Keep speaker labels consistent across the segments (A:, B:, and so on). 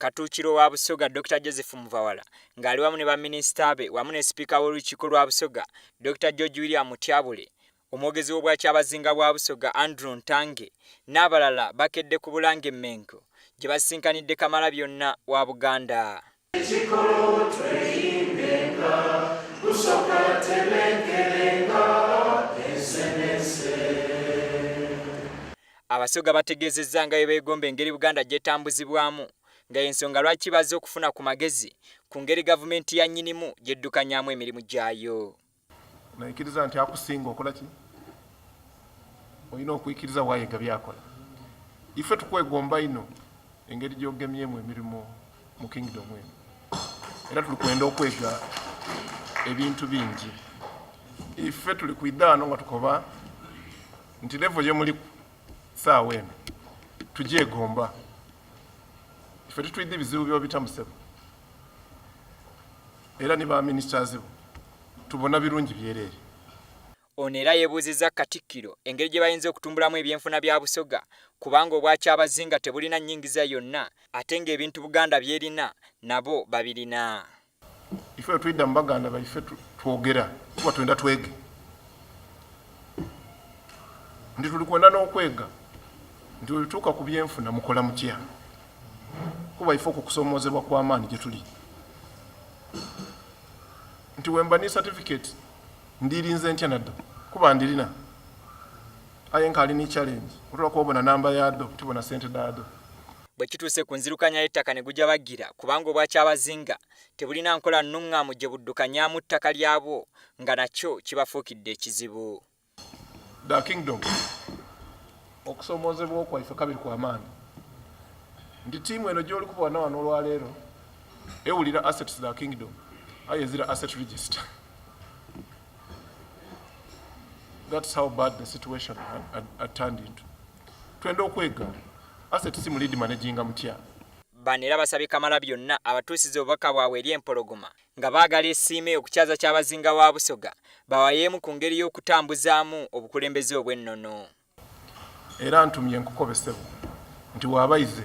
A: Katuukiro wa Busoga Dr Joseph Muvawala ng'ali wamu ne baminisita be wamu ne sipiika w'olukiiko lwa Busoga Dr George William Mutyabule, omwogezi w'Obwakyabazinga bwa Busoga Andrew Ntange n'abalala bakedde ku Bulange Mmengo gye basisinkanidde Kamalabyonna wa Buganda. Abasoga bategeezezza nga bwe beegomba engeri Buganda gy'etambuzibwamu nga y'ensonga lwaki bazze okufuna ku magezi ku ngeri gavumenti ya Nnyinimu gy'eddukanyaamu emirimu gyayo.
B: Naikiriza nti akusinga okola ki? Olina okwikiriza wayega byakola. Ife tukwegomba ino engeri gyogemyemu emirimu mu kingdom eno, era tuli kwenda okwega ebintu bingi. Ife tuli kwidha wano nga tukoba nti level gyemuliku saawa eno tugyegomba. Ife titwidhi bizibu byobitamu sebo, era ni ba ministers bo tubona birungi byereere.
A: Ono era yeebuuzizza Katikkiro engeri gye bayinza okutumbulamu ebyenfuna bya Busoga kubanga Obwakyabazinga tebulina nnyingiza yonna ate ng'ebintu Buganda by'erina nabo babirina.
B: Ife twidha mu baganda baife twogera kuba twenda twege nti tuli kwenda n'okwega nti webituuka ku byenfuna mukola mutya, kuba ife okwo kusomoozebwa kw'amaani gye tuli nti wemba ni certificate ndirinze ntya naddo kuba ndirina aye nkaali ni challenge otula kwobona namba yaadho tibona sente dhaadho.
A: Bwe kituuse ku nzirukanya y'ettaka ne gujabagira kubanga Obwakyabazinga tebulina nkola nnung'amu gye buddukanyaamu ttaka lyabwo nga nakyo kibafuukidde ekizibu.
B: The Kingdom okusomoozebwa okwaife kabiri kwa maani nti tiimu eno gy'oli kubona wano olwaleero ewulira assets the Kingdom aye ezira asset register. That's how bad the situation had turned into. Twenda okwega asset si mulidi managinga mutya.
A: Bano era basabye Kamalabyonna abatuusize obubaka bwabwe eri Empologoma nga baagala esiime okukyaza Kyabazinga wa Busoga bawayeemu ku ngeri y'okutambuzaamu obukulembeze obw'ennono.
B: Era ntumye nkukobe ssebo nti bw'aba aize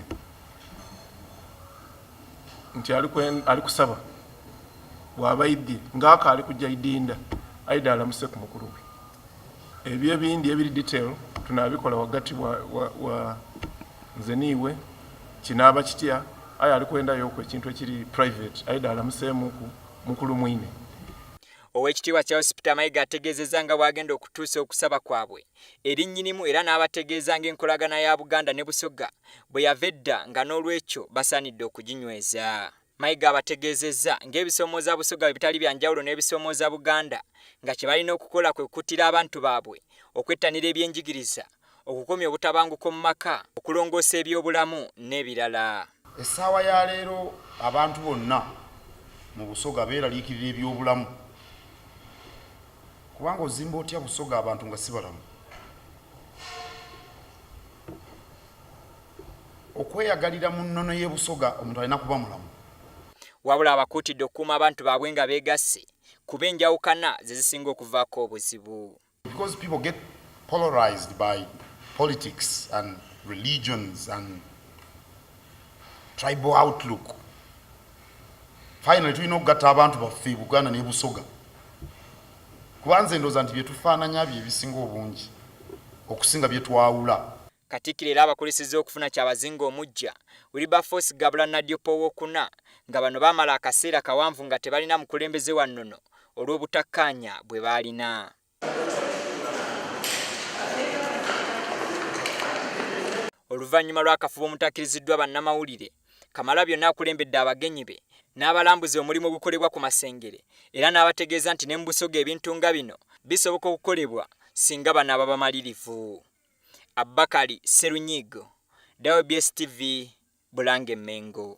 B: nti ali kusaba bw'aba aidhye ng'akaali kuja idinda aidhe alamuse ku mukulu we. Ebyo ebindi ebiri detail tunaabikola ghagati wa nze n'iwe kinaaba kitya aye ali kwendayooku ekintu ekiri private aidhe alamuseemuuku mukulu mwine.
A: Oweekitiibwa Charles Peter Mayiga ategeezezza nga bw'agenda okutuusa okusaba kwabwe eri Nnyinimu era n'abategeeza ng'enkolagana ya Buganda ne Busoga bwe yava edda nga n'olwekyo basaanidde okuginyweza. Mayiga abategeezezza ng'ebisoomooza Busoga bwe bitali bya njawulo n'ebisoomooza Buganda nga kye balina okukola kwe kukuttira abantu baabwe okwettanira ebyenjigiriza, okukomya obutabanguko mu maka, okulongoosa ebyobulamu n'ebirala.
C: Essaawa ya leero abantu bonna mu Busoga beeraliikirira ebyobulamu kubanga ozimba otya Busoga abantu nga si balamu? Okweyagalira mu nnono y'e Busoga omuntu alina kuba mulamu.
A: Wabula abakuutidde okukuuma abantu baabwe nga beegasse kuba enjawukana ze zisinga okuvaako obuzibu.
C: Because people get polarized by politics and religions and tribal outlook. Finally tulina okugatta abantu baffe Buganda ne Busoga. Kuba nze ndowooza nti bye tufaananya bye bisinga obungi okusinga bye twawula.
A: Katikkiro era abakulisizza okufuna Kyabazinga omuggya, Wilberforce Gabula Nadiope Owookuna, nga bano baamala akaseera kawanvu nga tebalina mukulembeze wa nnono olw'obutakkaanya bwe baalina. Oluvannyuma lw'akafubo omutakkiriziddwa bannamawulire, Kamalabyonna akulembedde abagenyi be n'abalambuza omulimu ogukolebwa ku Masengere era n'abategeeza nti ne mu Busoga ebintu nga bino bisoboka okukolebwa singa banaaba bamalirivu. Abakali Sserunyiigo, WBS TV, Bulange Mmengo.